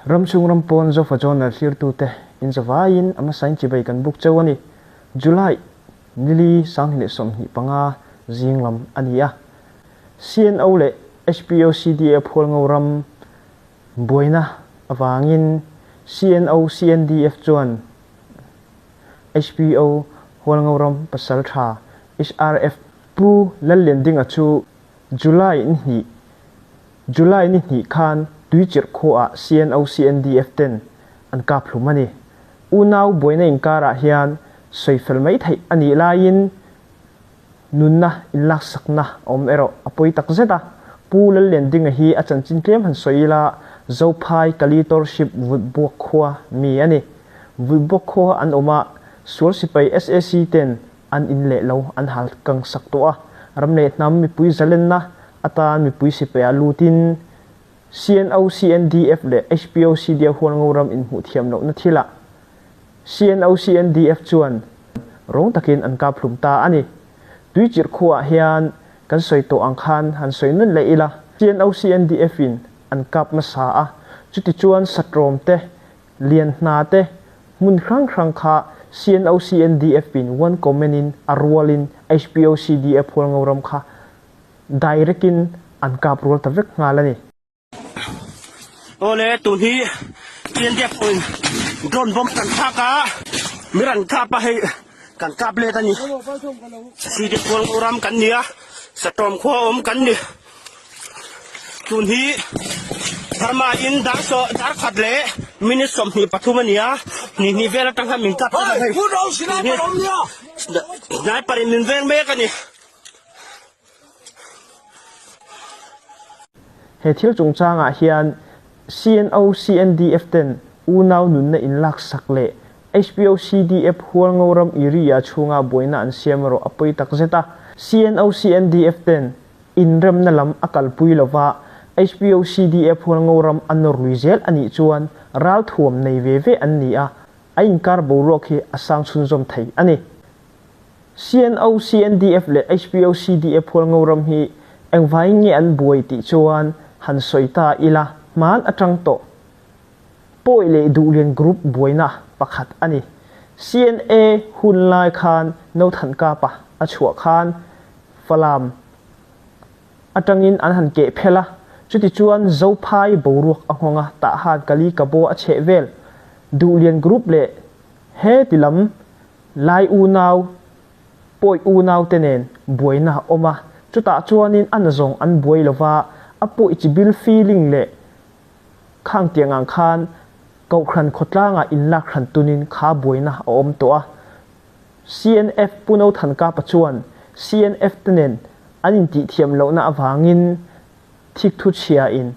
Ramchhung ram pawn Zofa Journal thlirtute in zavaiin a hmasain chibai kan buk cheu a ni. July nili 2025 zing lam a ni a. CNO leh HPOCDA Phualngo ram buaina avangin CNO CNDF chuan HPO Hualngo ram pasal tha HRF Pu Lalliandinga chu July ni hnih July ni hnih khan Tuichirh khuaah CNO CNDF ten an kap hlum a ni. Unau buaina inkarah hian sawifel mai theih a nih laiin nunna inlaksakna a awm erawh a pawi tak zet a. Pu Lalliandinga hi a chanchin tlem han sawi ila Zophai Kalitorship Vulhbuak khua mi a ni. Vulhbuak khua an awm a, sual sipai SAC ten an in leh lo an hal kang sak tawh a, ram leh hnam mipui zalenna atan mipui sipai ah lutin CNO, CNDF leh HPO CDA Hualngo ram inhmuh thiam lohna thilah CNO, CNDF chuan rawng takin an kap hlum ta a ni. Tuichirh khuaah hian kan sawi tawh ang khan han sawi nun leh ila, CNO, CNDF in an kap hmasa a, chutichuan Satrawm te Lian hna te hmun hrang hrang kha CNO CNDF in one comment in a rual in HPO CDF Hualngo ram kha direct in an kap rual ta vek nghal a ni. Awle tun hi CNDF pawhin drone bomb kan thlak a, mi ran kap a hei kan kap let a ni. CDF Hualngo ram kan ni a, Satawm khua awm kan ni. Tun hi Burma in dar saw dar khat leh minute 23 a ni a, hnih hnih vel atang hian min kap a hei sniper in min veng mek a ni. He thil chungchangah hian CNO CNDF ten unau nunna inlaksak leh HPO CDF Hualngo ram area chhunga buaina an siam erawh a pawi takzet a, CNO CNDF ten Inremna lam a kalpui lova, HPOCDF Hualngo ram a nawr lui zel a nih chuan ralthuam nei ve ve an ni a, a inkar boruak hi a sang chhunzawm thei a ni. CNO, CNDF leh HPOCDF Hualngo ram hi engvaiin nge an buai tih chuan han sawi ta ila hman atang tawh Pawi leh Duhlian Group buaina pakhat a ni. CNA hun lai khan Nothankapa a chhuah khan Falam atangin an han keh phel a, chutichuan Zophai boruak a nghawng a, tah han Kali Kabo a chheh vel. Duhlian Group leh he ti lam Lai unau, Pawi unau te nen buaina a awm a, chutah chuanin a nazawng an buai lova, a pawi chibil feeling leh Khang tiang ang khan Kohhran khawtlangah inlak hran tunin kha buaina a awm tawh a. CNF Pu No Thankapa chuan CNF te nen an intihthiam lohna avangin thikthu chhiain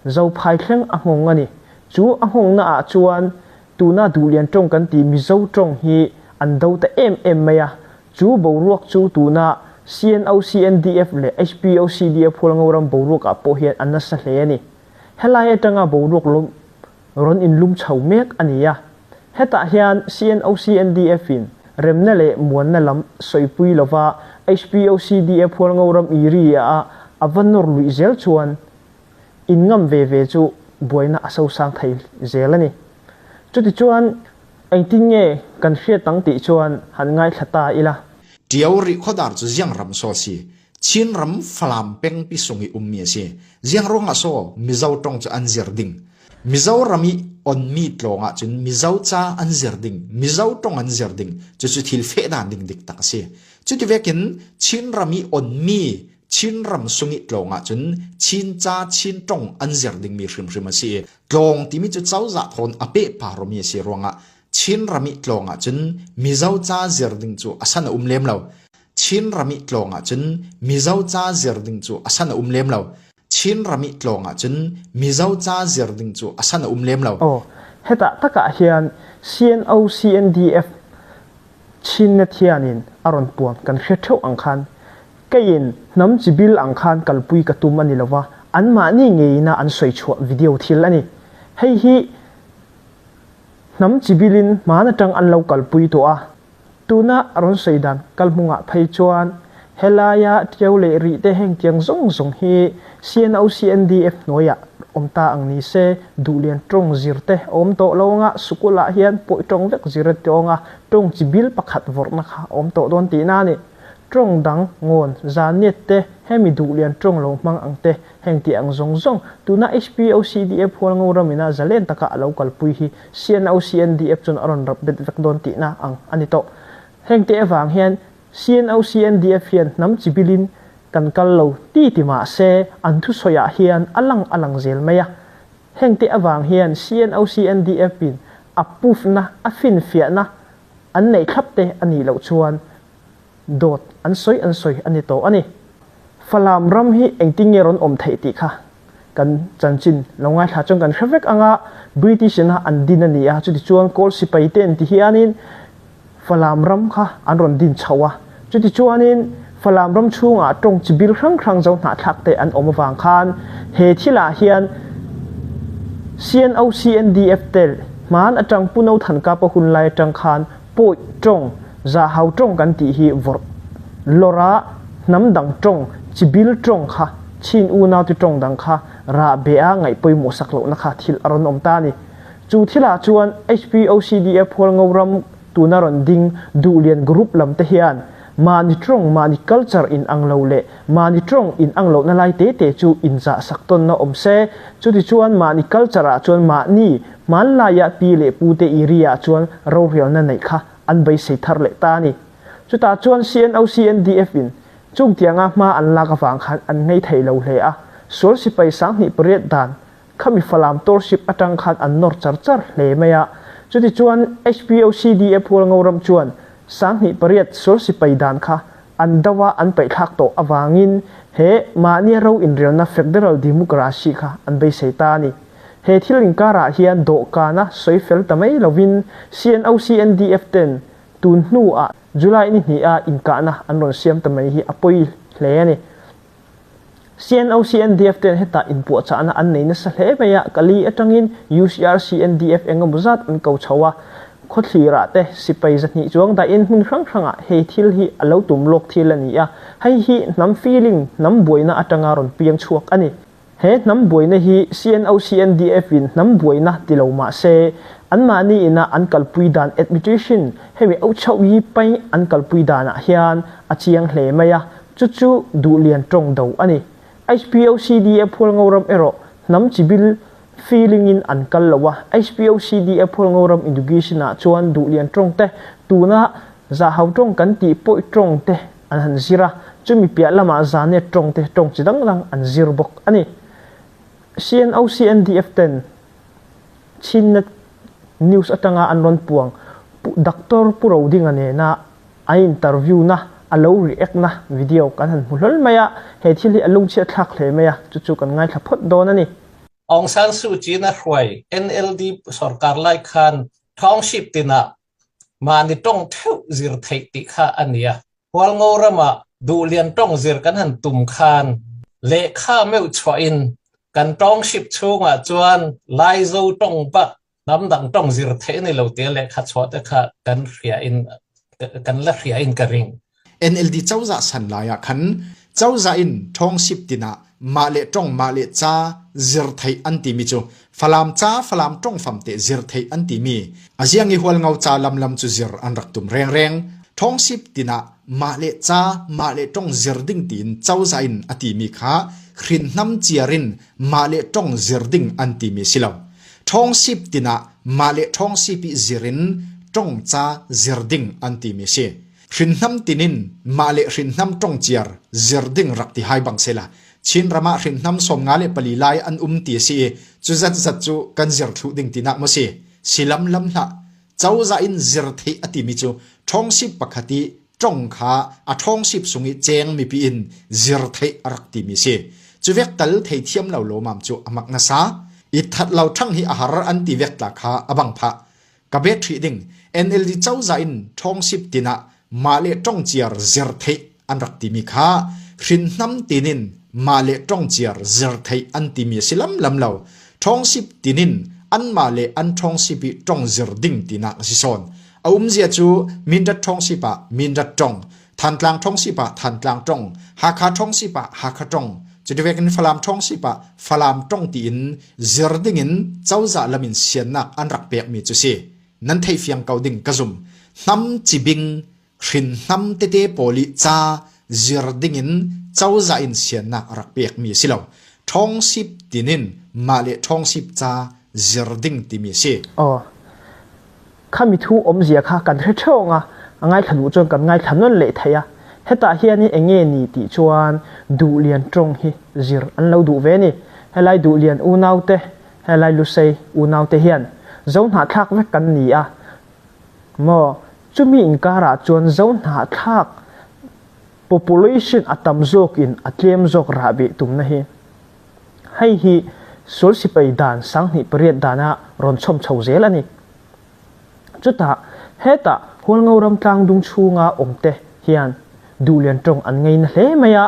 Zophai thleng a nghawng a ni. Chu a nghawngna ah chuan tuna Duhlian tawng kan tih Mizo tawng hi an do ta em em mai a. Chu boruak chu tuna CNO, CNDF leh HPO, CDF Hualngo ram boruak ah pawh hian a nasa hle a ni. Helai atanga boruak lawm rawn inlum chho mek a ni a. Hetah hian CNO, CNDF in remna leh muanna lam sawipui lova HPO, CDF Hualngo ram area a a va nawr luih zel chuan inngam ve ve chu buaina a sosang thei zel a ni. Chutichuan engtin nge kan hriat ang tih chuan han ngaithla ta ila. Ṭio Rihkhawdar cu Ziangram saw a si. Chinram Falam peng pisung i ummi a si. Ziangruang ah saw Mizo ṭong cu an zir ding. Mizoram i onmi tlawng ahcun Mizo ca an zir ding, Mizo ṭong an zir ding. Cucu thil feh dan ding dik tak a si. Cuti vekin Chinram i onmi Chinram sung i tlawng ahcun Chin ca, Chin ṭong an zir dingmi hrimhrim a si i tlawng timi cu cozah thawn a pehparomi a si ruangah Chinram i tlawng ahcun Mizo ca zir ding cu a san a um lem lo. Chinram i tlawng ahcun Mizo ca zir ding cu a san a um lem lo. Chinram i tlawng ahcun Mizo ca zir ding cu a san a um lem lo. Aw, hetah takah hian CNO CNDF Chinnet hianin a rawn puan kan hre theuh ang khan keiin hnam chibil ang khan kalpui ka tum a ni lova, anmahni ngeina an sawi chhuah video thil a ni. Hei hi hnam chibilin hman atang an lo kalpui tawh a. Tuna a rawn sawi dan kalhmungah phei chuan Helaia Tiau leh Rih te heng tiang zawng zawng hi CNO CNDF hnuaiah awm ta ang ni se, Duhlian tawng zir te a awm tawh lo anga Sukulah hian pawi tawng vek zir a ti awng a, tawng chi bil pakhat vawrhna kha a awm tawh dawn tihna a ni. Tawng dang, ngawn, zaniat te, hemi Duhlian tawng lo hmang ang te, heng tih ang zawng zawng, tuna HPO CDF Hualngo ramina zalen taka a lo kalpui hi CNO CNDF chuan a rawn rap bet vek dawn tihna ang a ni tawh. Heng te avang hian CNO CNDF hian hnam chi bilin kan kal lo ti ti mah se an thusawiah hian a lang a lang zel mai a. Heng te avang hian CNO CNDF in a pufna, a finfiahna an neih thlap te a nih loh chuan dawt an sawi an sawi a ni tawh a ni. Falam ram hi engtin nge rawn awm theih tih kha kan chanchin lo ngaithla chuan kan hre vek ang a, British ina an din a ni a, chutichuan Kawl sipai te an ti hianin Falam ram kha an rawn din chho a, chutichuanin Falam ram chhungah tawng chi bil hrang hrang zo hnahthlak te an awm avang khan he thilah hian CNO CNDF te hman atang Pu No Than Kapa hun lai atang khan Pawi tawng, Zahau tawng kan tih hi vawrh lawrh a, hnam dang tawng, chi bil tawng kha, Chin unaute tawng dang kha rah beh a ngaih pawimawh sak lohna kha thil a rawn awm ta a ni. Chu thilah chuan HPOCDF Hualngo ram tuna rawn ding Duhlian group lam te hian mahni tawng, mahni culture in ang lo leh mahni tawng in ang lohna lai te te chu inzah sak tawnna awm se. Chutichuan mahni culture ah chuan mahni hmanlaia pi leh pu te iri ah chuan rorelna neih kha an beisei thar leh ta a ni. Chutah chuan CNOCNDF in chung tianga hma an lak avang khan an ngei thei lo hle a, sual sipai 8008 dan Khami Falam Township atang khan an nawr char char hle mai a. Chutichuan HPOCDF Hualngo ram chuan 8008 sual sipai dan kha an do a an paihthlak tawh avangin he mahnia ro inrelna Federal Democracy kha an beisei ta a ni. He thil inkarah hian dawhkana sawi fel ta mai lovin CNOCNDF ten tun hnuah July ni hniha inkahna an rawn siam ta mai hi a pawi hle a ni. CNOCNDF ten hetah inpuahchahna an nei nasa hle mai a, Kali atangin UCRCNDF eng emaw zat an ko chho a, khawthlirah te sipai 200 chuang dahin hmun hrang hrangah hei thil hi a lo tum lawk thil a ni a, hei hi hnam feeling, hnam buaina atanga rawn piang chhuak a ni. He hnam buaina hi CNOCNDF in hnam buaina ti lo mah se, anmahni ina an kalpui dan administration hemi auchhoh yi pai an kalpui danah hian a chiang hle mai a, Chu chu Duhlian tawng do a ni. HPOCDF Hualngo ram erawh hnam chi bil feeling in an kal lo a. HPOCDF Hualngo ram Education ah chuan Duhlian tawng te, tuna Zahau tawng kan tih pawih tawng te an han zir a, chumi piah lamah Zanet tawng te tawng chi dang dang an zir bawk a ni. CNOCNDF ten Chinnet News atanga an rawn puang Pu Doctor Pu Rodinga nena A interview na, a lo react na video kan han hmu hlawl mai a, he thil hi a lungchhiat thlak hle mai a, chu chu kan ngaithla phawt dawn a ni. Aung San Suu Kyi na hruai NLD sorkar lai khan township tinah mahni tawng theuh zir theih tih kha a ni a. Hualngo ramah Duhlian tawng zir kan han tum khan lehkha meuh chhuahin kan township chhungah chuan Laizo tawng bak Hnam dang tawng zir theih a ni lo tia lehkha chhuah te kha kan hria in kan la hria in ka ring. NLD cozah san lai ah khan cozah in ṭhawngsip tin ah mah le ṭong mah le ca zir theih an timi cu Falam ca Falam ṭongfam te zir theih an timi a ziang i Hualngo ca lamlam cu zir an rak tum rengreng. Ṭhawngsip tin ah mah le ca mah le ṭong zir ding tiin cozah in a timi kha hrinhnam ciar in mah le ṭong zir ding an timi si lo. Ṭhawngsip tinah mah le ṭhawngsip i zir in ṭongca zir ding an timi si. Hrinhnam tinin mah le hrinhnam ṭongciar zir ding rak ti hai bang sela. Chinram ah hrinhnam 54 lai an um ti a si i cu zatzat cu kan zir thlu ding tinak maw si? Si lamlam hlah. Cozah in zir theih a timi cu ṭhawngsip pakhat i ṭong kha a ṭhawngsip sung i cheng mipi in zir theih a rak timi si. Cu vek tal theithiam lo lawmam cu a mak nasa. I that lo ṭhang hi a har an ti vek tla kha a bang phah. Ka bet hrih ding NLD cozah in ṭhawngsip tinah mah le ṭong ciar zir theih an rak timi kha hrinhnam tinin mah le ṭong ciar zir theih an timi a si lamlam lo. Ṭhawngsip tinin anmah le an ṭhawngsip i ṭong zir ding tinak a si sawn. A umzia cu Mindat ṭhawngsip ah Mindat ṭong, Thantlang ṭhawngsip ah Thantlang ṭong, Hakha ṭhawngsip ah Hakha ṭong, cuti vekin Falam ṭhawngsip ah Falam ṭong tiin zir dingin cozah lam in siannak an rak pekmi cu si. Nan theihfiang ko ding ka zum. Hnam cibing hrin hnam tete pawl i ca zir dingin cozah in siannak a rak pekmi a si lo. Ṭhawngsip tinin mah le ṭhawngsip ca zir ding timi a si. Aw. Khami thu awmzia kha kan hre ṭheuh ang a, a ngaithla duh chuan kan ngaithla nawn leh thei a. Hetah hian eng nge ni tih chuan Duhlian ṭawng hi zir an lo duh ve ni. Helai Duhlian unaute, helai Lusei unaute hian Zohnahthlak vek kan ni a maw? Chumi inkarah chuan Zohnahthlak population a tam zawkin a tlem zawk rahbeh tumna hi. Hei hi sual sipai dan 8008 dana rawn chhawm chho zel a ni. Chutah, hetah Hualngo ram tlangdung chhunga awmte hian Duhlian tawng an ngaina hle mai a,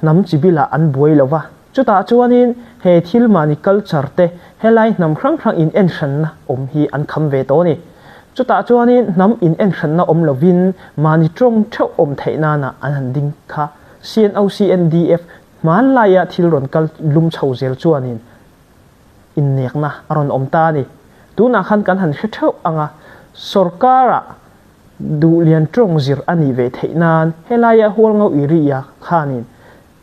hnam chi bilah an buai lo va. Chutah chuanin he thil mahni culture te helai hnam hrang hrang in enhranna awm hi an kham ve tawh a ni. Chutah chuanin hnam in enhranna awm lovin mahni tawng theuh awm theih nana an han ding kha CNOCNDF Hmanlaia thil rawn kal lum chho zel chuanin innekna a rawn awm ta a ni. Tunah khan kan han hre theuh ang a, sorkara duhlian tawng zir a nih ve theih nan helaia Hualngo Iriya khanin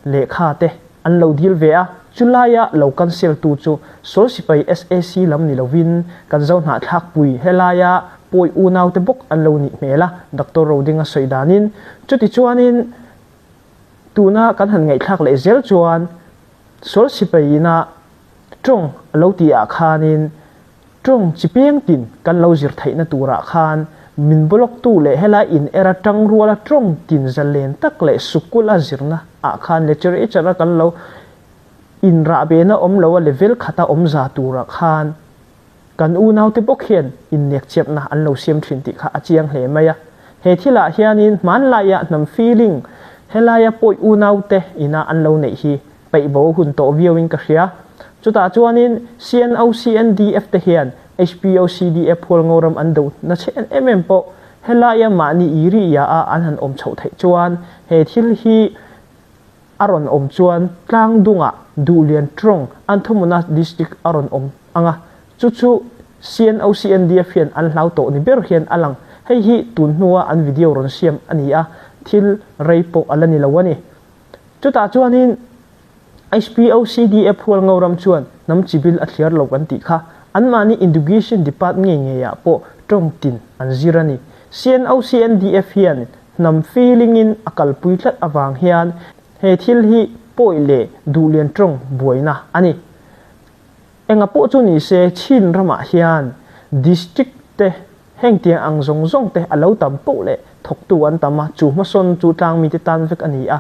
lehkha te an lo dil ve a, chulaia lo cancel tu chu Sawl Sipai SAC lam ni lovin kan zo hnahthlakpui helaia pawi unaute bawk an lo nih hmel a, Doctor Rodinga sawi danin. Chutichuanin Tuna kan han ngaihthlak leh zel chuan sual sipai ina tawng a lo tih ah khanin tawng chi peng tin kan lo zir theihna turah khan min block tu leh helai in era tang ruala tawng tin zalen tak leh sukul a zirna ah khan literature a kan lo in rahbehna awm lo a level khata awm za turah khan Kan unaute bawk hian innekchiapna an lo siam thin tih kha a chiang hle mai a. He thilah hianin hmanlaia hnam feeling helaia pawi unaute ina an lo neih hi peih bo hun tawh viauin ka hria. Chutah chuanin CNOCNDF te hian HPOCDF Hualngo ram an do na chhe en em em pawh helaia mahni i ri ia a an han awm chhoh theih chuan he thil hi a rawn awm chuan tlangdungah Duhlian Trawng Anthomona District a rawn awm ang a, chu chu CNOCNDF hian an hlau tawh ni ber hian a lang. Hei hi tun hnua an video rawn siam a ni a, thil rei pawh a la ni lo a ni. Chutah chuanin HPOCDF Hualngo ram chuan hnam chibil a thliar lo kan tih kha anmahni Inducation Depart ngei ngeiah pawh tawng tin an zir a ni. CNOCNDF hian Hnam feeling-in a kalpui tlat avang hian he thil hi pawi leh duhlian tawng buaina a ni. Enga pawh chu ni se Chin ramah hian district te heng tiang ang zawng zawng te a lo tam poh leh thawktu an tam a, chu hmasawn chu tlangmite tan vek a ni a.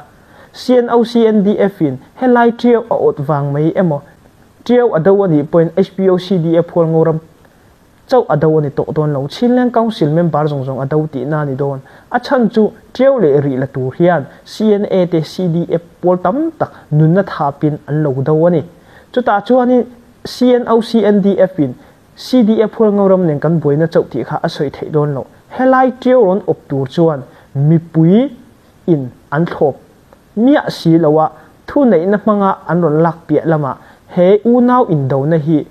CNOCNDF-in helai tiau a awt vang mai emaw tiau a do a nih pawhin HPOCDF Hualngo ram Chauh a do a ni tawh dawn lo. Chinleng Council member zawng zawng a do tihna a ni dawn. A chhan chu Tiau leh rih la tur hian CNA te CDF pawl tam tak nunna thapin an lo do a ni. Chutah chuanin CNO CNDF in CDF Hualngo ram nen kan buaina chauh tih kha a sawi theih dawn lo. Helai Tiau rawn awp tur chuan mipui in an thlawp miah si lo a, thuneihna hmanga an rawn lak piah lamah he unau indona hi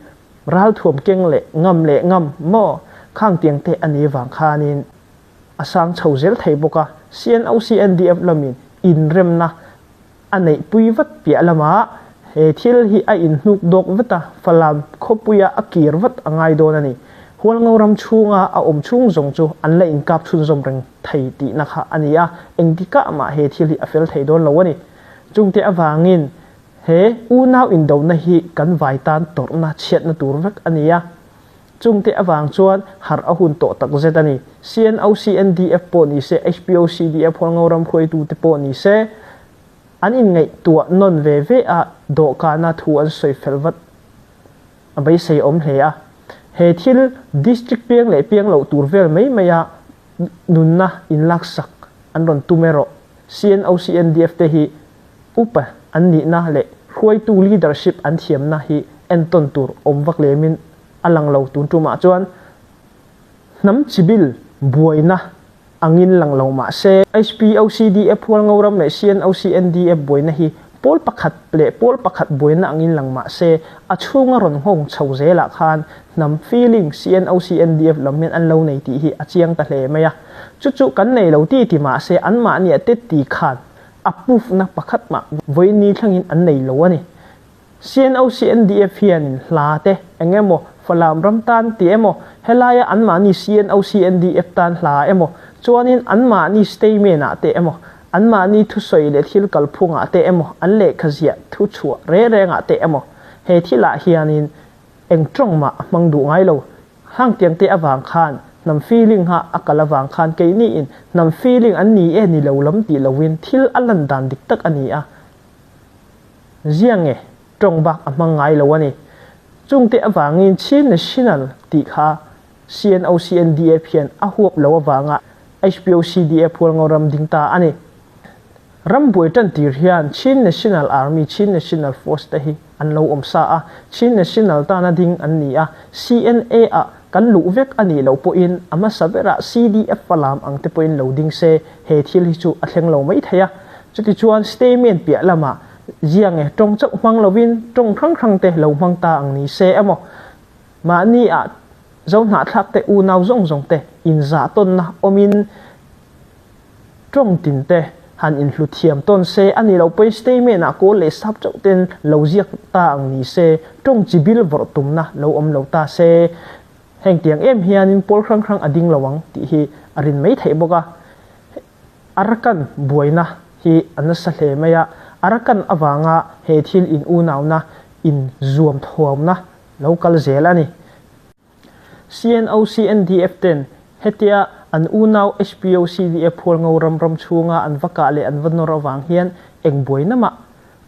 Ralthuam keng leh ngam leh ngam maw? Khang tiang te a ni vang khanin a sang chho zel thei bawk a, CNOCNDF lamin inremna a neihpui vat piah lamah he thil hi a inhnuk dawk vat a, Falam khawpuia a kir vat a ngai dawn a ni. Hualngo ram chhunga a awm chhung zawng chu an la inkap chhunzawm reng thei tihna kha a ni a, engtikah mah he thil hi a fel thei dawn lo a ni. Chungte avangin He unau indona hi kan vai tan tawrhna chhiatna tur vek a ni a, chungte avang chuan harh a hun tawh tak zet a ni. CNOCNDF pawh ni se, HPOCDF Hualngo ram hruaitute pawh ni se, an inngaihtuah nawn ve ve a, dawhkana thu an sawi fel vat a beisei awm hle a. He thil district piang leh piang loh tur vel mai maia nunna inlaksak an rawn tum erawh CNOCNDF te hi Upa an nihna leh hruaitu leadership an thiamna hi entawn tur awm vak lemin a lang lo tun tumah chuan hnam chibil buaina angin lang lo mah se, HPOCDF Hualngoram leh CNOCNDF buaina hi pawl pakhat leh pawl pakhat buaina angin lang mah se, a chhunga rawn nghawng chho zelah khan hnam feeling CNOCNDF lam hian an lo nei tih hi a chiang ta hle mai a. Chu chu kan nei lo ti ti mah se anmahni a tet ti khan a pufna pakhat mah vawiin thlangin an nei lo a ni. CNOCNDF hianin hla te eng emaw Falam ram tan tih emaw helaia anmahni CNOCNDF tan hla emaw chuanin anmahni statement ah te emaw anmahni thusawi leh thil kalphungah te emaw an lehkha ziah thu chhuah reng rengah te emaw he thilah hianin eng tawng mah a hmang duh ngai lo. Hlangtiang te avang khan hnam feeling ha a kal avang khan keiniin hnam feeling an ni e ni lo lam tih loin thil a lan dan dik tak a ni a. Ziang e, tawng bak a hmang ngai lo a ni. Chungte avangin Chin National tih kha CNOCNDF hian a huap lo avanga HPOCDF Hualngo ram ding ta a ni. Ram buai tan tir hian Chin National Army, Chin National Force te hi an lo awm sa a, Chin National tana ding an ni a, CNA ah kan luh vek a nih loh pawhin a hmasa berah CDF Falam ang te pawhin lo ding se he thil hi chu a thleng lo mai thei a. Chutichuan statement piah lamah ziang e tawng chauh hmang lovin tawng hrang hrang te lo hmang ta ang ni se emaw mahni ah zo hnahthlak te unau zawng zawng te inzah tawnna awmin tawng tin te han inhlu thiam tawn se a ni lo pawhin statement ah kawl leh sap chauh ten lo ziak ta ang ni se tawng chi bil vawrh tumna lo awm lo ta se heng tiang em hianin pawl hrang hrang a ding lo ang tih hi a rin mai theih bawk a. Arakan buaina hi a nasa hle mai a, Arakan avanga he thil in unauna in zuam thuamna lo kal zel a ni. CNOCNDF ten hetia an unau HPOCDF Hualngo ram ram chhunga an va kah leh an va nawr avang hian eng buaina mah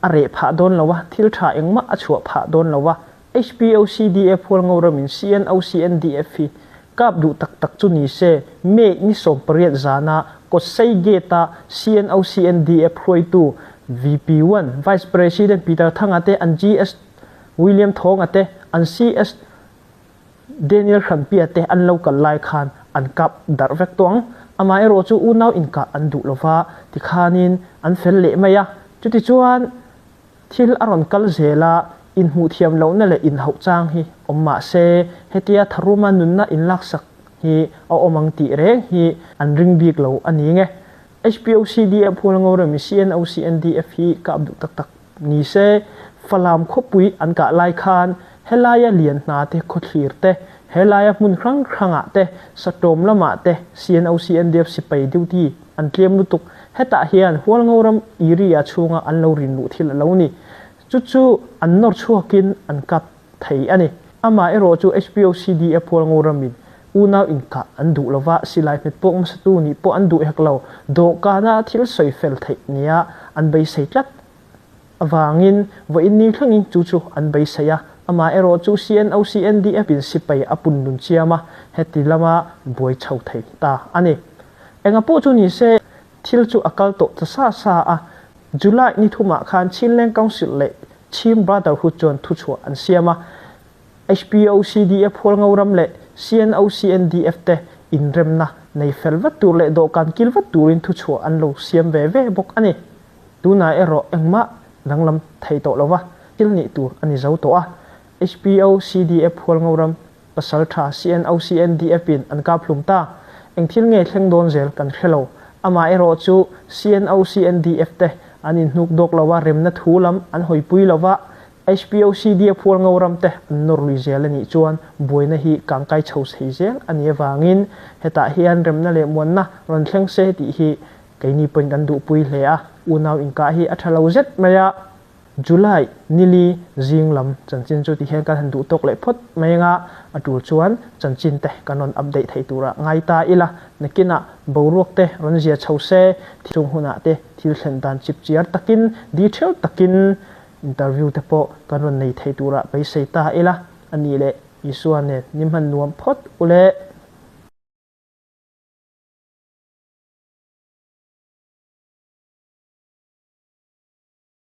a reh phah dawn lo a, thil tha engmah a chhuah phah dawn lo a, HPOCDF Hualngo ramin CNOCNDF hi kap duh tak tak chu ni se, May ni 18 zana Kawtsei Gate-a CNOCNDF hruaitu VP1 Vice President Peter Thanga te an GS William Thawnga te an CS Daniel Hranpia te an lo kal lai khan an kap darh vek tawh ang. Amaherawh chu unau inkah an duh lova tikhanin an fel leh mai a. Chutichuan Thil a rawn kal zel a, inhmuh thiam lohna leh inhauh chang hi awm mah se, hetia tharuma nunna inlaksak hi a awm ang tih reng hi an ring bik lo a ni nge. HPOCDF Hualngoremi CNOCNDF hi kap duh tak tak ni se, Falam khawpui an kah lai khan helaia lian hna te khawthlir te, helaia hmun hrang hrangah te, satawm lamah te CNOCNDF sipai duty an tlem lutuk. Hetah hian Hualngoram area chhunga an lo rin luh thil a lo ni. Chu chu an nawr chhuakin an kap thei a ni. Amah erawh chu HPOCDF Hualngoramin unau inkah an duh lova, silai hmet pawk hmasatu nih pawh an duh hek lo. Dawhkana thil sawi fel theih nia an beisei tlat avangin vawiin ni thlengin chu chu an beisei a. Amah erawh chu CNOCNDF in sipai a pun nun chiam a, heti lama buai chho thei ta a ni. Enga pawh chu ni se, thil chu a kal tawh ta sa sa a. July ni thumah khan Chinleng Council leh Chin Brotherhood chuan thuchhuah an siam a. HPOCDF Hualngoram leh CNOCNDF te inremna nei fel vat tur leh dawhkan kil vat turin thuchhuah an lo siam ve ve bawk a ni. Tunah erawh engmah danglam thei tawh lova thil nih tur a ni zo tawh a. HPOCDF Hualngoram Pasal tha CNOCNDF in an kap hlum ta. Eng thil nge thleng dawn zel kan hre lo. Amah erawh chu CNOCNDF te an inhnuk dawk lo a, remna thu lam an hawipui lo va, HPOCDF Hualngo ram te an nawr lui zel a nih chuan buaina hi kangkai chho thei zel a nih avangin hetah hian remna leh muanna rawn thleng se tih hi keini pawhin kan duhpui hle a, unau inkah hi a tha lo zet mai a. July nili zing lam chanchin chu tihian kan han duh tawk leh phawt mai anga a tul chuan chanchin te kan rawn update thei tura ngai ta ila, nakinah boruak te rawn zia chho se, chung hunah te thil thlen dan chip chiar takin detail takin interview te pawh kan rawn nei thei tura beisei ta ila, a nih leh Isua nen ni hman nuam phawt ule.